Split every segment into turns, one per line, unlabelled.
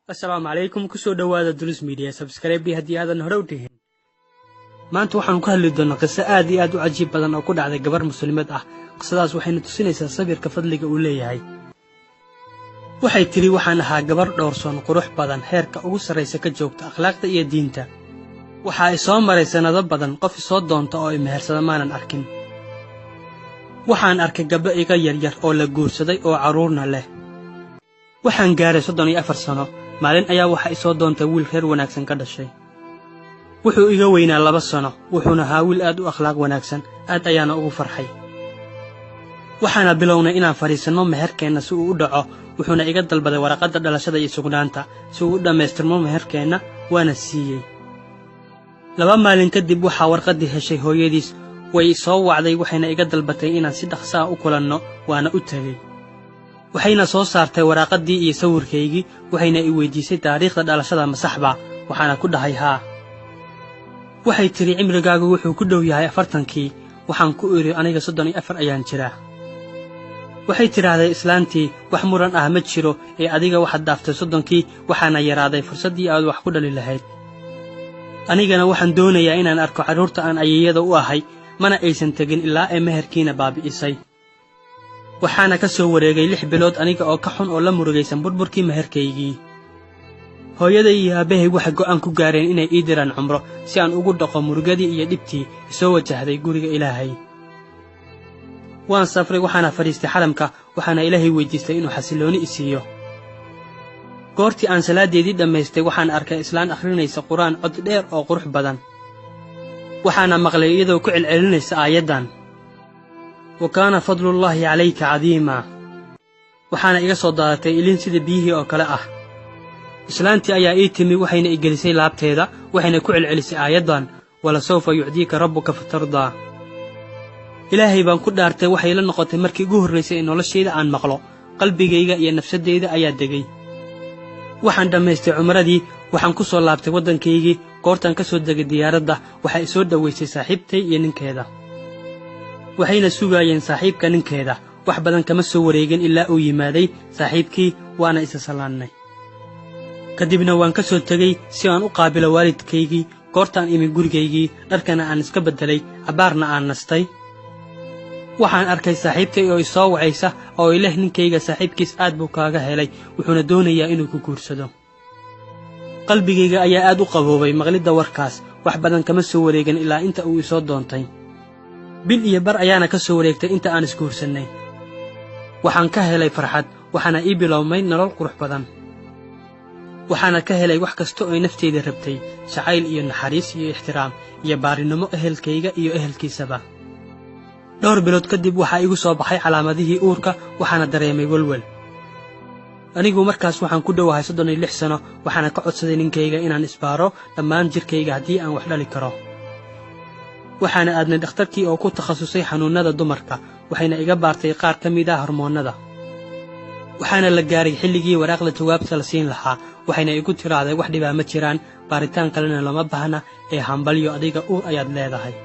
Asalaamu calaykum, kusoo dhowaada Dulus Media. Subscribe haddii aadan hore u dhihin. Maanta waxaanu ka hadli doonnaa qiso aad iyo aad u cajiib badan oo ku dhacday gabar muslimad ah. Qisadaas waxayna tusinaysaa sabirka fadliga uu leeyahay. Waxay tidhi: "Waxaan ahaa gabar dhowrsoon, qurux badan, heerka ugu sarraysa ka joogta akhlaaqda iyo diinta. Waxaa i soo maray sannado badan, qof isoo doonta oo i mehersada maanan arkin. Waxaan arkay gabdho iga yaryar oo la guursaday oo carruurna leh. Waxaan gaaray 34 sano. Maalin ayaa waxaa isoo doontay wiil reer wanaagsan ka dhashay. Wuxuu iga weynaa 2 sano, wuxuuna ahaa wiil aad u akhlaaq wanaagsan. Aad ayaana ugu farxay. Waxaana bilownay inaan fadhiisanno meherkeenna si uu u dhaco. Wuxuuna iga dalbaday waraqadda dhalashada iyo sugnaanta si uu u dhammaystirmo meherkeenna, waana siiyey. 2 maalin kadib waxaa warqaddii heshay hooyadiis. Way soo wacday, waxayna iga dalbatay inaan si dhaqsa ah u kulanno, waana u tegey. Waxayna soo saartay waraaqaddii iyo sawirkaygii, waxayna i weydiisay: 'Taariikhda dhalashada ma saxbaa?' Waxaana ku dhahay: 'Haa.' Waxay tidhi: 'Cimrigaagu wuxuu ku dhow yahay 40-kii.' Waxaan ku idhi: 'Aniga 34 ayaan jiraa.' Waxay tidhaahday islaantii: 'Wax muran ah ma jiro, ee adiga waxaad dhaaftay 30-kii, waxaana yaraaday fursaddii aad wax ku dhali lahayd. Anigana waxaan doonayaa inaan arko carruurta aan ayeeyada u ahay.' Mana aysan tegin ilaa ay meherkiina baabi'isay. Waxaana ka soo wareegay 6 bilood aniga oo ka xun oo la murugaysan burburkii meherkaygii. Hooyaday iyo aabbahay waxay go'aan ku gaareen inay ii diraan cumro si aan ugu dhaqo murugadii iyo dhibtii isoo wajahday guriga Ilaahay. Waan safray, waxaana fadhiistay xaramka, waxaana Ilaahay weydiistay inuu xasillooni i siiyo. Goortii aan salaaddeedii dhammaystay, waxaan arkay islaan akhrinaysa Qur-aan cod dheer oo qurux badan. Waxaana maqlay iyadoo ku celcelinaysa aayaddan: 'Wa kaana fadlullaahi calayka cadiimaa.' Waxaana iga soo daadatay ilin sida biyihii oo kale ah. Islaantii ayaa ii timi, waxayna i gelisay laabteeda, waxayna ku celcelisay aayaddan: 'Walasawfa yucdiika rabbuka fatardaa.' Ilaahay baan ku dhaartay, waxay la noqotay markii ugu horraysay ee noloshayda aan maqlo. Qalbigayga iyo nafsaddayda ayaa degay. Waxaan dhammaystay cumradii, waxaan ku soo laabtay waddankaygii. Goortaan ka soo degay diyaaradda, waxaa i soo dhowaysay saaxiibtay iyo ninkeeda, waxayna sugaayeen saaxiibka ninkeeda. Wax badan kama soo wareegin ilaa uu yimaaday saaxiibkii, waana isa salaannay. Kadibna waan ka soo tegey si aan u qaabilo waalidkaygii. Goortaan imi gurigaygii, dharkana aan iska beddelay, cabbaarna aan nastay, waxaan arkay saaxiibtay oo isoo wacaysa oo ileh: 'Ninkayga saaxiibkiis aad buu kaaga helay, wuxuuna doonayaa inuu ku guursado.' Qalbigayga ayaa aad u qaboobay maqlidda warkaas. Wax badan kama soo wareegin ilaa inta uu isoo doontay. Bil iyo bar ayaana ka soo wareegtay inta aan isguursannay. Waxaan ka helay farxad, waxaana ii bilowmay nolol qurux badan. Waxaana ka helay wax kasta oo ay nafteyda rabtay: jacayl iyo naxariis iyo ixtiraam iyo baarinimo ehelkayga iyo ehelkiisaba. Dhowr bilood kadib waxaa igu soo baxay calaamadihii uurka, waxaana dareemay welwel. Anigu markaas waxaan ku dhowahay 36 sano. Waxaana ka codsaday ninkayga inaan isbaaro dhammaan jirkayga haddii aan wax dhali karo. Waxaana aadnay dhakhtarkii oo ku takhasusay xanuunnada dumarka, waxayna iga baartay qaar ka mid ah hormoonnada. Waxaana la gaaray xilligii waraaqda jawaabta la siin lahaa. Waxayna igu tiraahday: 'Wax dhibaa ma jiraan, baaritaan kalena lama baahna, ee hambalyo, adiga uur ayaad leedahay.'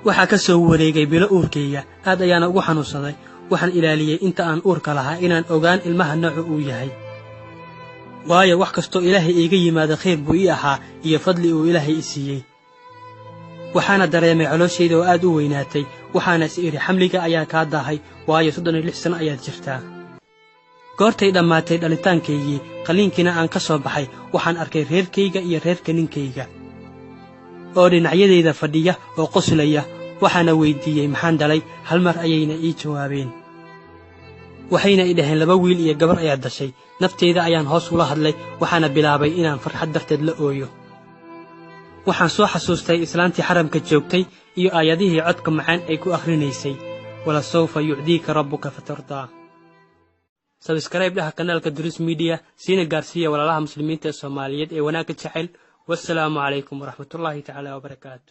Waxaa ka soo wareegay bilo uurkayga, aad ayaana ugu xanuunsaday. Waxaan ilaaliyey inta aan uurka lahaa inaan ogaan ilmaha noocu uu yahay, waayo wax kastoo Ilaahay iiga yimaado khayr buu ii ahaa iyo fadli uu Ilaahay i siiyey. Waxaana dareemay colooshayda oo aad u weynaatay. Waxaana is idhi: 'Xamliga ayaa kaa daahay, waayo 36 sano ayaad jirtaa.' Goortay dhammaatay dhalitaankaygii, qalliinkiina aan ka soo baxay, waxaan arkay reerkayga iyo reerka ninkayga oo dhinacyadayda fadhiya oo qoslaya. Waxaana weyddiiyey: 'Maxaan dhalay?' Hal mar ayayna ii jawaabeen, waxayna i dhaheen: 'Laba wiil iyo gabar ayaad dhashay.' Nafteyda ayaan hoos ula hadlay, waxaana bilaabay inaan farxad darteed la ooyo. Waxaan soo xasuustay islaantii xaramka joogtay iyo aayadihii codka macaan ay ku akhrinaysay: 'Walasawfa yucdiika rabbuka fatardaa.' Subscribe dhaha kanaalka Duruus Media, siina gaarsiiya walaalaha muslimiinta ee Soomaaliyeed ee wanaagga jecel. Wasalaamu calaykum waraxmatullaahi tacaala wabarakaatu.